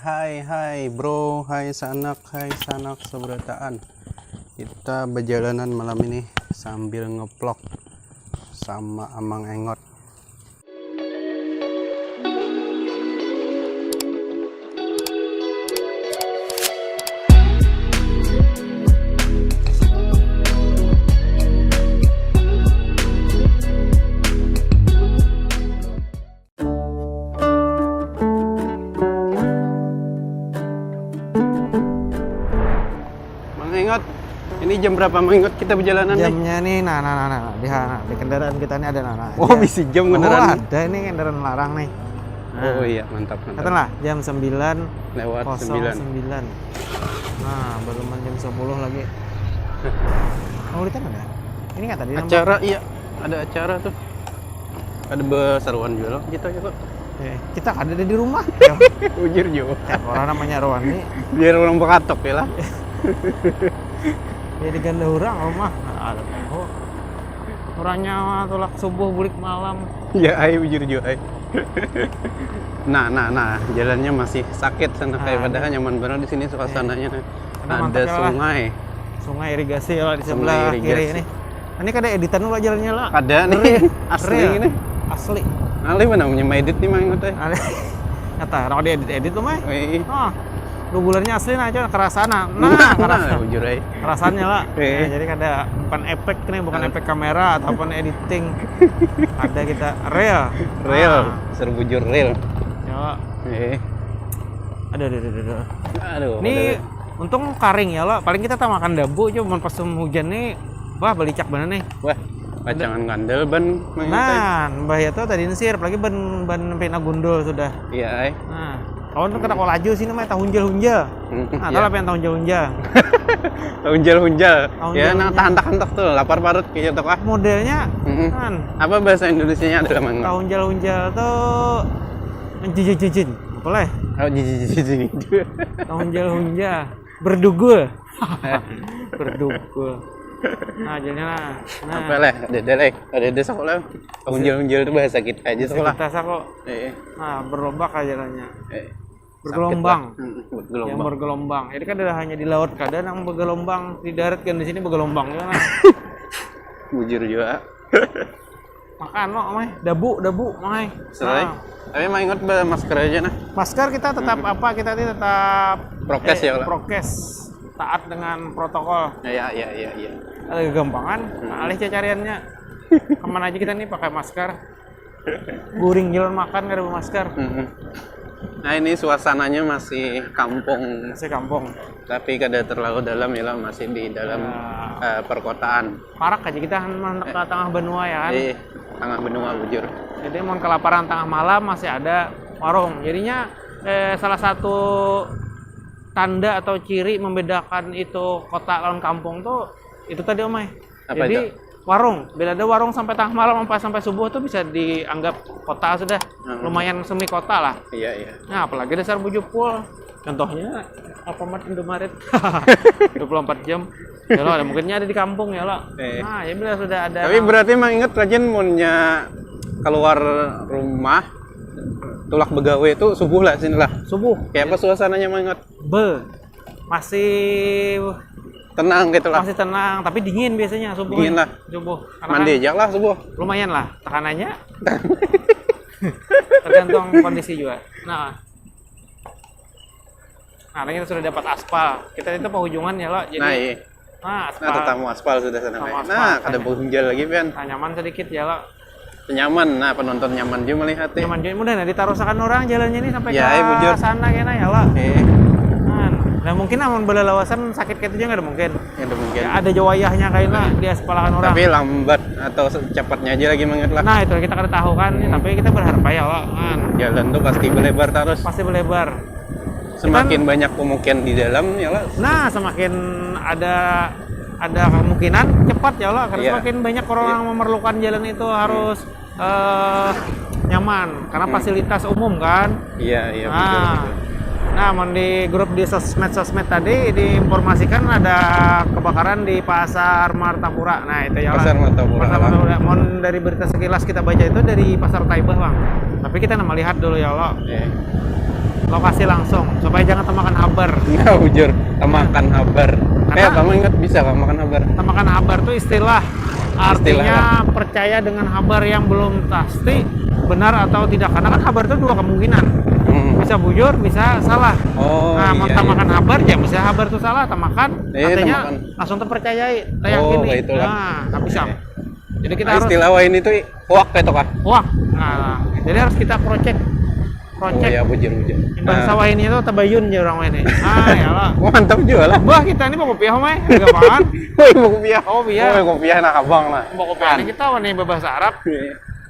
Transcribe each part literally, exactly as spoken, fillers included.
Hai, hai bro, hai sanak, hai sanak seberataan. Kita berjalanan malam ini sambil ngeplok sama Amang Engot. Mang Engot, ini jam berapa Mang Engot kita berjalanan nih? Jamnya nih, nah, nah, nah, nah, di, nah, di kendaraan kita ini ada, nah, nah. Oh, iya. Bisi jam kendaraan. Oh, ada ini kendaraan larang nih. Nah. Oh iya, mantap, mantap. Katakanlah jam sembilan lewat sembilan. Nah, belum jam sepuluh lagi. Mau di mana? Ini nggak tadi nampak? Acara, iya, ada acara tuh. Ada besaruan juga loh kita ya kok. Eh, kita ada di rumah. Bujur jo. Tiap orang namanya Rwani. Biar orang bekatok ya lah. Jadi ganda orang rumah. Nah, ada tahu. Orangnya tulak subuh bulik malam. Ya, ai bujur jo ai. Nah, nah, nah, jalannya masih sakit sana kayak. Nah, padahal ini nyaman banget di sini suasananya. Ada sungai. Sungai irigasi ya di sebelah kiri ini. Ini kada editan lah jalannya lah. Ada nih. Real. Asli ini. Asli. Alih mana punya edit nih Mang Engot teh. Alih. Kata orang di edit-edit tuh mah. Wih. Ah, dua bulannya asli nah, coba kerasa nah. Nah, kerasa. Bujur ai. Kerasannya lah. Eh. Ya, jadi kada bukan efek nih, bukan efek kamera ataupun editing. Ada kita real. Real. Ah. Serbujur real. Ya. Eh. Aduh, aduh, aduh, aduh. Aduh. Ini untung karing ya lo. Paling kita tamakan dabu cuma pas hujan nih, wah, balicak bener nih. Wah, pacangan kandel ban. Nah, mbah ya tuh tadi ensir, apalagi ban, ban pina gundul sudah. Iya, ai. Nah, kawan tuh kena kok laju sini mah tahunjal-hunjal. Nah, tahu apa yang tahunjal-hunjal? Tahunjal-hunjal. Ya, nah, tahantak-hantak tuh, lapar parut kayak gitu kah? Modelnya kan. Apa bahasa Indonesianya adalah Mang? Tahunjal-hunjal tuh jijik-jijik. Apa lah? Oh, jijik-jijik. Tahunjal-hunjal. Berdugul. Berdugul. Nah, jadinya lah. Nah. Apa lah? Ada, ada lah. Ada, ada sekolah. Tahunjal-hunjal tuh bahasa kita aja sekolah. Kita sako. Eh. Nah, berlobak aja lah nya. Eh. Bergelombang. Sakit lah. Hmm, bergelombang. Yang bergelombang. Jadi kan ada hanya di laut kada nang bergelombang, di darat kan di sini bergelombang ya nah. Bujur juga. Makan lo mai, dabu, dabu mai. Selai. Nah. Tapi Mang Engot bawa masker aja nah. Masker kita tetap apa? Kita ini tetap prokes eh, ya, Kak? Prokes. Taat dengan protokol. Iya, iya, iya, iya. Ada kegampangan, nah, alih cacariannya. Kemana aja kita nih pakai masker. Guring jalan makan kada bermasker. Mm-mm. Nah, ini suasananya masih kampung. Masih kampung. Tapi kada terlalu dalam ya lah, masih di dalam eh, perkotaan. Parak aja kita handak ke tengah benua ya kan. Di tengah benua bujur. Jadi mau kelaparan tengah malam masih ada warung. Jadinya eh, salah satu tanda atau ciri membedakan itu kota lawan kampung tuh itu tadi omai. Apa jadi itu? Warung, bila ada warung sampai tengah malam sampai sampai subuh tuh bisa dianggap kota sudah. Hmm. Lumayan semi kota lah. Iya, iya. Nah, apalagi dasar bujupul. Contohnya Alfamart, Indomaret. Dua puluh empat jam. Ya lo, ada mungkinnya ada di kampung ya lo. Eh. Nah, ya bila sudah ada. Tapi berarti Mang Engot rajin munnya keluar rumah tulak begawe itu subuh lah sini lah. Subuh. Kayak apa suasananya Mang Engot? Be. Masih tenang gitu lah. Masih tenang, tapi dingin biasanya subuh. Dingin lah. Subuh. Mandi aja lah subuh. Lumayan lah, tekanannya. Tergantung kondisi juga. Nah. Nah, ini kita sudah dapat aspal. Kita itu penghujungan ya lo. Jadi, nah, iya. Nah, aspal. Nah, tetamu aspal sudah sana. Nah, ada penghunjal lagi pian. Nah, nyaman sedikit ya lo. Nyaman, nah penonton nyaman juga melihat ya. Nyaman juga, mudah nah ditarusakan orang jalannya ini sampai ya, ke bujur. Sana kena ya lo. Eh. Nah, nah mungkin amun belalawasan sakit kayak itu juga ada mungkin. Ada mungkin. Ya, ada jawayahnya kayak lah di aspalakan orang. Tapi lambat atau cepatnya aja lagi Mang Engot lah. Nah, itu kita kada tahu kan, tapi kita berharap ya lo. Nah. Jalan tuh pasti berlebar terus. Pasti berlebar. Semakin banyak pemukiman di dalam ya lah. Nah, semakin ada ada kemungkinan cepat ya lah karena semakin banyak orang yang memerlukan jalan itu harus eh, nyaman karena fasilitas umum kan. Iya, iya, betul, betul. Nah, mon di grup di sosmed-sosmed tadi diinformasikan ada kebakaran di Pasar Martapura. Nah, itu ya lah. Pasar Martapura. Pasar Martapura. Mon dari berita sekilas kita baca itu dari Pasar Taibah, Bang. Tapi kita nang melihat dulu ya lo. Iya. lokasi langsung supaya jangan tamakan habar. Nah, bujur, tamakan habar. Kayak apa, ingat bisa kah makan habar? Tamakan habar tuh istilah, artinya percaya dengan habar yang belum pasti benar atau tidak, karena kan habar itu dua kemungkinan, Hmm. bisa bujur, bisa salah. Oh, Nah, iya, mun iya. Tamakan habar ya, misalnya habar itu salah, tamakan, Eh, artinya tamakan. Langsung terpercayai, Oh, tayakini. Kayak itulah. Nah, nggak bisa. Jadi kita Nah, harus istilah wah ini tuh hoak itu kah? Wah, nah, jadi harus kita crosscheck. Oh Crosscheck. Ya, bujur, bujur. Bahasa wah ini itu tabayun ya orang ini. Ah, ya lah. Wah, mantap juga lah. Bah, kita ini bakopiah, Mai. Gampang. Woi, mau kopiah. Kopiah. Woi, kopiah nah abang lah. Bakopiah ini kita wani babahasa Arab.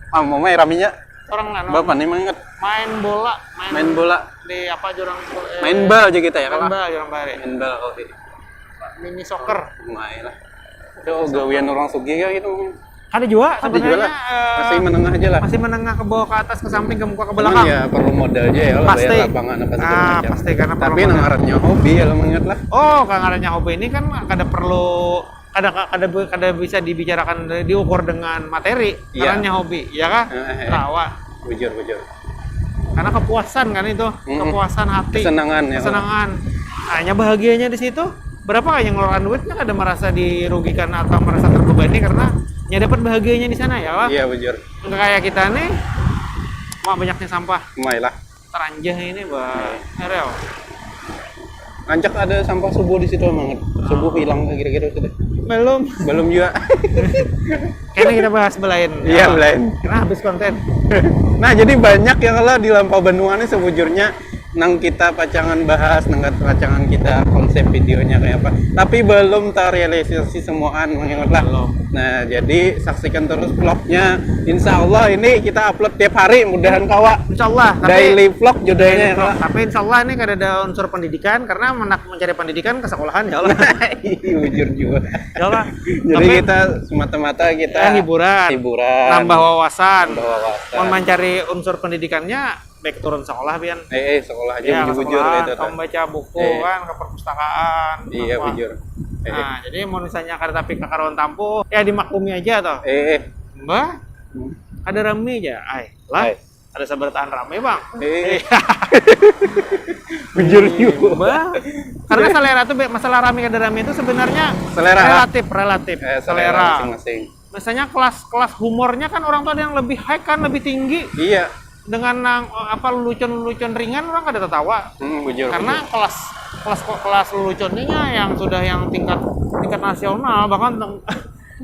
Ah, mau main raminya. Orang anu, Bapak nih mangat main bola, main, main bola. Di apa jurang, eh, Main bal aja kita ya main kalau. Bal jurang bari. Main bal kalau ini. Mini soccer. Main lah. Itu gawian orang sugih ya gitu. Ada juga Ada juga sebenarnya, lah. eh, Masih menengah aja lah. Masih menengah ke bawah, ke atas, ke samping, ke muka, ke Cuman belakang. Ya perlu modal aja ya kalau Pasti. Bayar lapangan apa segala Ah, macam. pasti, karena perlu Tapi modal. Ngarannya hobi ya lo mengingat lah. Oh, kalau ngarannya hobi ini kan kada perlu, kada kada kada bisa dibicarakan, diukur dengan materi. Iya. Ngarannya hobi, ya kah? Eh, eh, eh. Rawa. Bujur, bujur. Karena kepuasan kan itu, Mm-mm. Kepuasan hati, Kesenangan ya. Kesenangan. Hanya bahagianya di situ. Berapa yang ngeluaran duitnya kada merasa dirugikan atau merasa terbebani karena ya dapat bahagianya di sana ya lah. Iya, bujur. Nggak kayak kita nih, wah, banyaknya sampah. Mai lah. Teranjah ini, bah. Real. Ancak ada sampah subuh di situ banget. Subuh hilang kira-kira sudah. Belum. Belum juga. Kayaknya kita bahas belain. Iya, belain. Karena habis konten. Nah, jadi banyak ya kalau di lampau benua nih sebujurnya nang kita pacangan bahas, nang pacangan kita konsep videonya kayak apa. Tapi belum terrealisasi semuaan, mengingatlah. Belum. Nah, jadi saksikan terus vlognya. Insya Allah ini kita upload tiap hari, mudahan kawa. Insya Allah. Tapi Daily vlog judulnya ya, Vlog. Kak. Tapi insya Allah ini kada ada unsur pendidikan karena menak mencari pendidikan ke sekolahan ya Allah. Iya, bujur juga. Ya Allah. Jadi Tapi kita semata-mata kita Ya, hiburan. Hiburan. Nambah wawasan. Nambah wawasan. Mun mencari unsur pendidikan nya baik turun sekolah pian. Eh, eh, sekolah aja Ya, ke bujur-bujur sekolahan, kayak itu. kamu baca buku Eh. Kan ke perpustakaan. Iya, Apa. Bujur. Eh, Nah, jadi mau misalnya kada tapi kakaruan tampuh, ya dimaklumi aja toh. eh, eh. Mbah, Hmm. Ada rame aja. Ai, lah. Ai. Ada sabar tahan rame, Bang. Eh. Bujur juga. Mbah. Karena selera tuh be- masalah rame kada rame itu sebenarnya Selera. Relatif, relatif. Eh, Selera. Masing-masing. Misalnya kelas-kelas humornya kan orang tuh ada yang lebih high kan, lebih tinggi. Iya. Dengan nang apa lelucon-lelucon ringan orang kada tertawa. Hmm, bujur. Karena kelas kelas kelas leluconnya yang sudah yang tingkat tingkat nasional bahkan teng-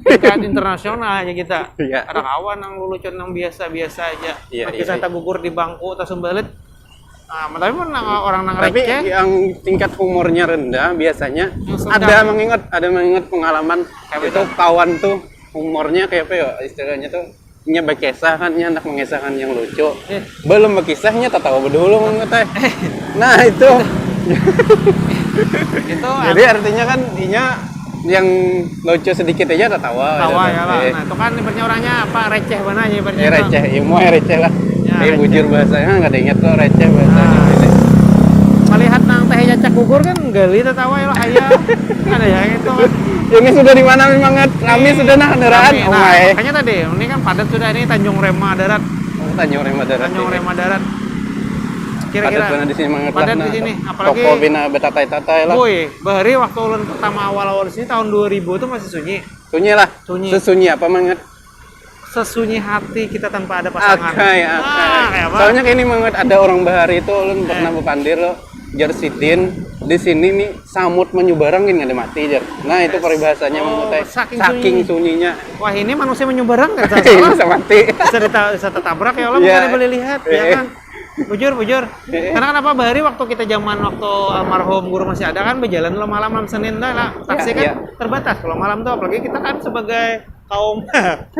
tingkat internasional aja kita. Iya. Ada kawan yang lelucon yang biasa-biasa aja. Iya, Kisah iya. Tagugur di bangku, tasumbalit. Nah, tapi mun nang orang nang Tapi receh, yang tingkat humornya rendah biasanya Yang sedang. Ada mengingat, ada mengingat pengalaman Kayak itu apa? Kawan tuh humornya kayak apa ya istilahnya tuh nya berkisah kan nya hendak mengisahkan yang lucu Eh. Belum berkisahnya tertawa berdulu mengingat eh. Nah itu itu Jadi artinya kan inya yang lucu sedikit aja tertawa tawa gitu. Ya lah. Eh, Nah, itu kan ibaratnya orangnya apa, receh mana aja ibaratnya. eh, receh, ya mau receh lah. Ya, Eh, receh. Bujur bahasanya nggak ada ingat tuh receh bahasanya. Nah, melihat nang teh cacak gugur kan gali tertawa ya lah, ayo. Ada ya itu kan. Ini sudah di mana memang ngat? Kami sudah nah kendaraan. Rame. Oh Nah, my. Makanya tadi ini kan padat sudah ini Tanjung Rema Darat. Oh, Tanjung Rema Darat. Tanjung Ini. Rema Darat. Padat Kira-kira banget di sini banget Padat lah. di sini, apalagi Toko bina betatai-tatai lah. Boy, bahari waktu ulun pertama awal-awal di sini tahun dua ribu tuh masih sunyi. Sunyi lah. Sunyi. Sesunyi apa mangat? Sesunyi hati kita tanpa ada pasangan. Akai, akai. Ah, kayak apa? Soalnya kayak ini mangat ada orang bahari itu ulun pernah Eh. Bepandir lo. Jar sidin di sini nih samut menyubarang gini ada mati jar. Nah itu peribahasanya Oh, mangat eh. saking Saking sunyi. Sunyinya. Wah, ini manusia menyubarang kan Ini salah. Bisa mati. Bisa dita- bisa tertabrak ya Allah, Iya. Makanya boleh lihat ya Eh. Kan. Bujur, bujur. Eh. Karena kenapa bahari waktu kita zaman waktu almarhum guru masih ada kan berjalan lo malam malam Senin dah lah. Taksi Iya, kan iya. Terbatas. Kalau malam tuh apalagi kita kan sebagai kaum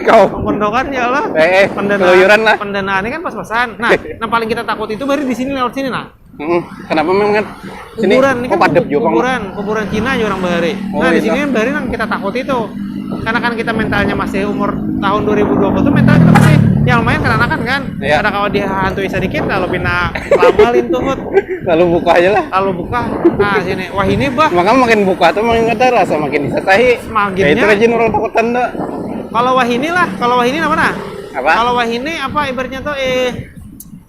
Kau. Penggondokan ya Allah. Eh, eh, Pendana, keluyuran lah. Pendana ini kan pas-pasan. Nah, yang paling kita takuti itu baru di sini lewat sini nah. Mm-mm. Kenapa memang kan sini Kuburan ini oh, kan padat kubu- juga Bang. Kuburan, kuburan Cina juga orang bahari. Oh, Nah, di iya. Sini kan bahari yang kita takuti itu. Karena kan kita mentalnya masih umur tahun dua ribu dua puluh tuh mental kita masih ya lumayan kenanakan kan. Iya. Ada kawan dihantui sedikit lalu pina lama lintuhut. Lalu buka aja lah. Lalu buka. Nah, sini. Wah, ini bah. Maka makin buka tuh makin kata rasa makin disasahi. Semakinnya. Ya, itu rajin orang takutan tuh. Kalau wah ini lah, kalau wah ini apa nah? Apa? Kalau wah ini apa ibaratnya tuh eh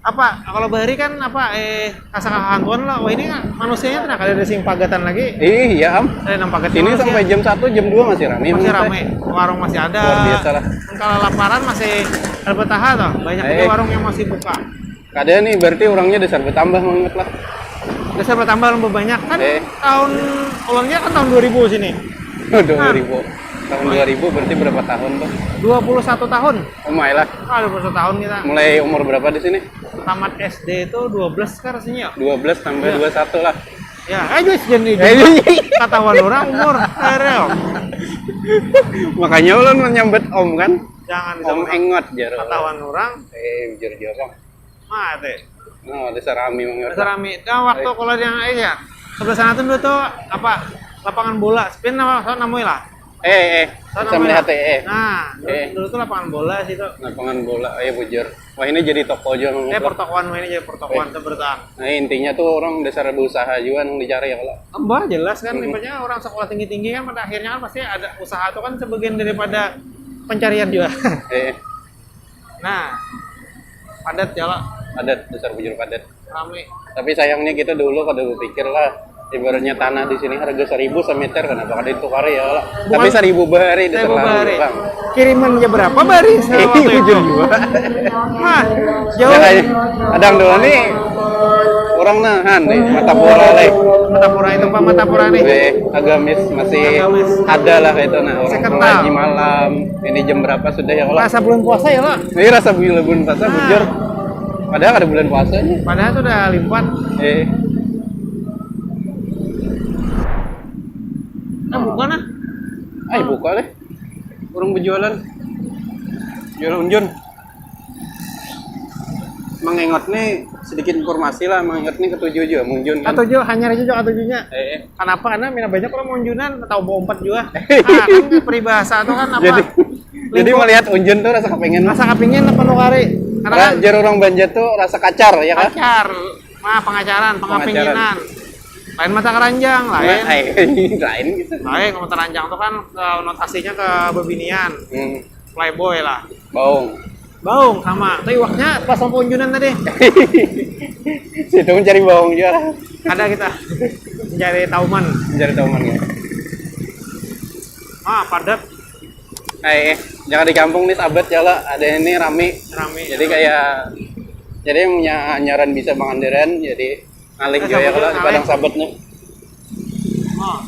Apa kalau bahari kan apa eh kasa kahantuan lah. Wah, ini manusianya tuh nah kada ada sing pagatan lagi. Ih, iya am. Ada nang pagat Sini sampai jam satu, jam dua masih rame. Masih menurut rame, warung masih ada. saya. Luar biasa lah. Kalau laparan masih ada bertahan tuh. Banyak juga Eh. warung yang masih buka. Kada nih, berarti orangnya dasar bertambah banget lah. Dasar bertambah lebih banyak kan Eh. Tahun ulunnya kan tahun dua ribu sini. Dua ribu. Tahun dua ribu berarti berapa tahun tuh? Dua puluh satu tahun. Oh my lah. Ah, dua puluh satu tahun kita. Mulai umur berapa di sini? Tamat S D itu dua belas kan rasanya. Dua belas tambah dua satu lah. Ya, ayo jadi Eh, iya. Ketahuan orang umur. Aduh. Makanya ulun menyambut om kan. Jangan Om disebut engot jar. Ketahuan orang. Eh, jujur jawab. Mati. Nah, dasar rame banget. Dasar rame. Nah, waktu kalau yang aja sebelah sana tuh dulu tuh apa lapangan bola. Spin nama so namui lah. Eh, eh, So bisa melihat eh. Nah, dulu, Eh. dulu tuh lapangan bola situ. Lapangan bola, ayo bujur. Wah, ini jadi toko aja. Eh, pertokoan ini jadi pertokoan sebertaan. Nah, intinya tuh orang dasar ada usaha juga yang dicari ya kalau. Tambah jelas kan, ibaratnya orang sekolah tinggi-tinggi kan pada akhirnya kan pasti ada usaha tuh kan sebagian daripada pencarian juga. Eh, Nah, padat ya lah, padat, dasar bujur padat. Rame. Tapi sayangnya kita dulu kada berpikir lah, ibaratnya tanah di sini harga seribu semeter, kenapa kada ditukari ya lah? Tapi seribu bahari Seribu terlalu bahari. Bang. Kiriman aja berapa bahari Eh, waktu itu? Bujur juga. Hah, jauh. Kadang dulu nih orang nahan nih Martapura leh. Martapura itu apa Martapura nih? Eh, agamis masih Agamis. Ada lah itu nah orang Masih kental. Pengaji malam. Ini jam berapa sudah ya kalau? Rasa bulan puasa ya lah. Ini rasa bulan puasa bujur. Padahal ada bulan puasanya. Padahal tuh udah limpat. Eh, Nah, buka nah. Ay, buka deh. Orang berjualan. Jualan unjun. Mengengot nih sedikit informasi lah, mengengot nih ketujuh juga munjun kan. Katujuh, hanya aja juga katujuhnya. Eh, Kenapa? Karena mina banyak orang munjunan atau mau empat juga. Ah, kan peribahasa tuh kan apa? Jadi, jadi melihat unjun tuh rasa kepengen. Rasa kepingin apa nukari? Karena Ra, kan jar orang Banjar tuh rasa kacar ya kan? Kacar, nah pengacaran, pengapinginan. Lain mata keranjang, lain. Lain, lain gitu. Lain kalau teranjang tuh kan konotasinya ke bebinian, Hmm, playboy lah. Baung. Baung sama, tuh iwaknya pas sama unjunan tadi. Situ mencari baung juga lah. Ada kita mencari tauman. Mencari tauman ya. Ah, padat. Eh, eh, jangan di kampung nih sabat ya lah. Ada ini rame. Rame. Jadi kayak jadi yang punya anyaran bisa pangandaran, jadi ngalih Eh, juga ya sabat kalau juga di Padang Sabat nih. Oh.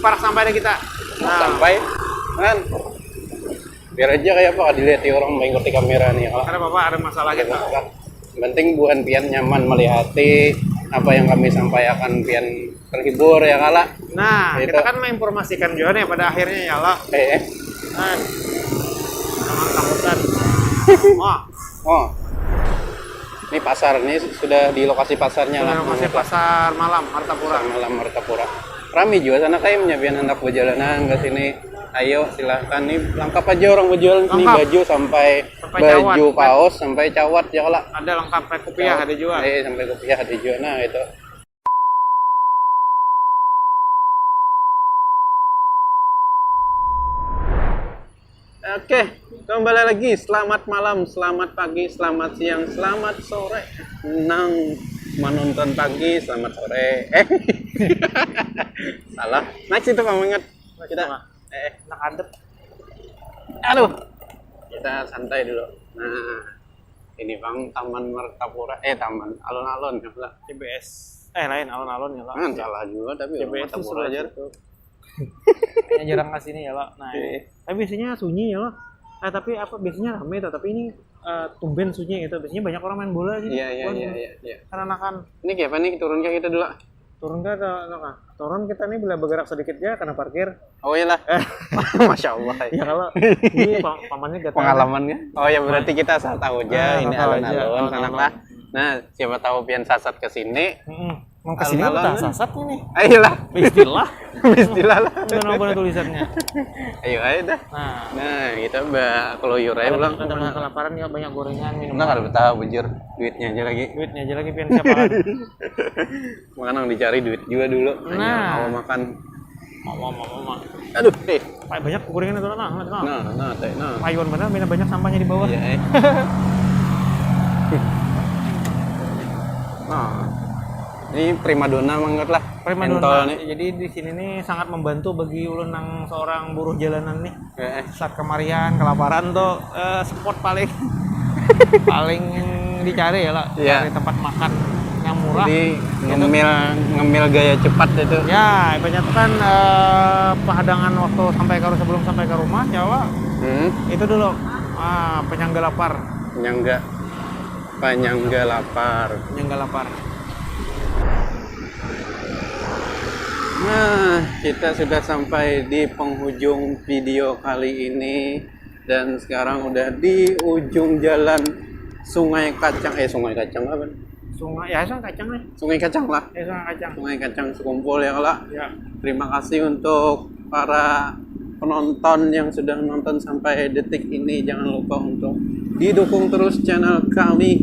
Parak sampai ada kita. Nah, Sampai kan biar aja kayak apa dilihat orang main ngerti kamera nih ya kalau. Ada apa-apa, ada masalah kita. Yang penting buhan pian nyaman melihati apa yang kami sampaikan, pian terhibur ya kala. Nah, Itu. Kita kan menginformasikan juga nih pada akhirnya ya lah. Eh, eh. Nah, jangan takutan. Wah, Oh, ini pasar, ini sudah di lokasi pasarnya lah. Sudah lokasi pasar malam Martapura. Pasar malam Martapura. Rame juga sana kayak menyabian anak perjalanan ke sini. Ayo silahkan, nih lengkap aja orang berjualan, nih Lengkap. Baju sampai, Sampai baju cawat. Paos sampai cawat ya kala. Ada lengkap, sampai kupiah ada juga. Eh, sampai kupiah ada juga, nah itu. Oke, kembali lagi. Selamat malam, selamat pagi, selamat siang, selamat sore. Nang menonton pagi, selamat sore. Eh, salah. Next itu kamu ingat. Kita, eh, Nak adep. Aduh, kita santai dulu. Nah, ini bang Taman Martapura, eh Taman Alun-Alun ya lah. C B S. Eh, lain alun-alun ya lah. Nah, salah juga tapi C B S itu Martapura aja. Situ. Jarang ke sini ya lah. Nah, Iya. Tapi biasanya sunyi ya lah. Eh, tapi apa biasanya rame tuh, tapi ini eh, tumben sunyi gitu. Biasanya banyak orang main bola sih. Iya iya Wah, iya iya. Iya. Karena kan Ini kayak apa nih, turun kayak kita dulu? Turun ke, ke, ke- turun kita nih bila bergerak sedikit aja kena parkir. Oh iyalah. Masya Allah. Ya kalau ini pam- pamannya gak tahu. Pengalaman kan? Oh ya berarti kita asal tahu aja Ah, ini asal tahu aja, alun-alun alun-alun. Sanak lah. Nah, siapa tahu pian sasat ke sini. Mm-mm. Mau ke sini Alun-alun. Udah sasat ini. Ayolah. Istilah. Istilah lah. Udah nggak ada tulisannya. Ayo ayo dah. Nah, Nah, kita mbak keluyur aja kalau pulang. Kita kelaparan ya banyak gorengan, minum. Nah, kalau betah bujur duitnya aja lagi. Duitnya aja lagi pian siapa kan? Makan yang dicari duit juga dulu. Hanya Nah. Mau makan. Mama, mama, mama. Aduh, eh. Banyak kukuringan itu nah, nah, nah. Nah, nah, teh, nah. Payuan benar, mina banyak sampahnya di bawah. Iya, eh. Nah, ini primadona banget lah. Primadona. Entol nih. Jadi di sini nih sangat membantu bagi ulun nang seorang buruh jalanan nih. Eh, eh. Saat kemarian, kelaparan tuh eh, spot paling paling dicari ya lah, Iya. Cari tempat makan yang murah. Jadi ngemil ngemil gaya cepat itu. Ya, ibaratnya tuh kan eh, pahadangan waktu sampai ke sebelum sampai ke rumah, Jawa. Hmm, Itu dulu ah, penyangga lapar, penyangga penyangga lapar. Penyangga lapar. Nah, kita sudah sampai di penghujung video kali ini dan sekarang udah di ujung jalan Sungai Kacang, eh, Sungai Kacang apa? Sungai, ya Sungai Kacang nih. Sungai Kacang lah. Ya Sungai Kacang. Sungai Kacang Sekumpul ya, kalau. Ya. Terima kasih untuk para penonton yang sudah nonton sampai detik ini. Jangan lupa untuk didukung terus channel kami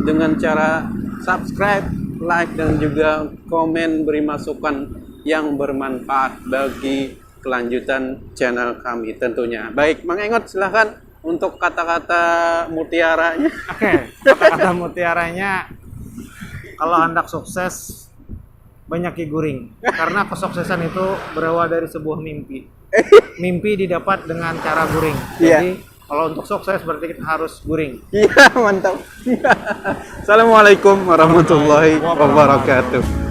dengan cara subscribe, like, dan juga komen, beri masukan yang bermanfaat bagi kelanjutan channel kami tentunya. Baik, Mang Engot, silahkan untuk kata-kata mutiaranya. Oke, kata-kata mutiaranya, kalau hendak sukses, banyak guring. Karena kesuksesan itu berawal dari sebuah mimpi. Mimpi didapat dengan cara guring. Iya. Jadi kalau untuk sukses berarti kita harus guring. Iya, mantap. Assalamualaikum warahmatullahi wabarakatuh.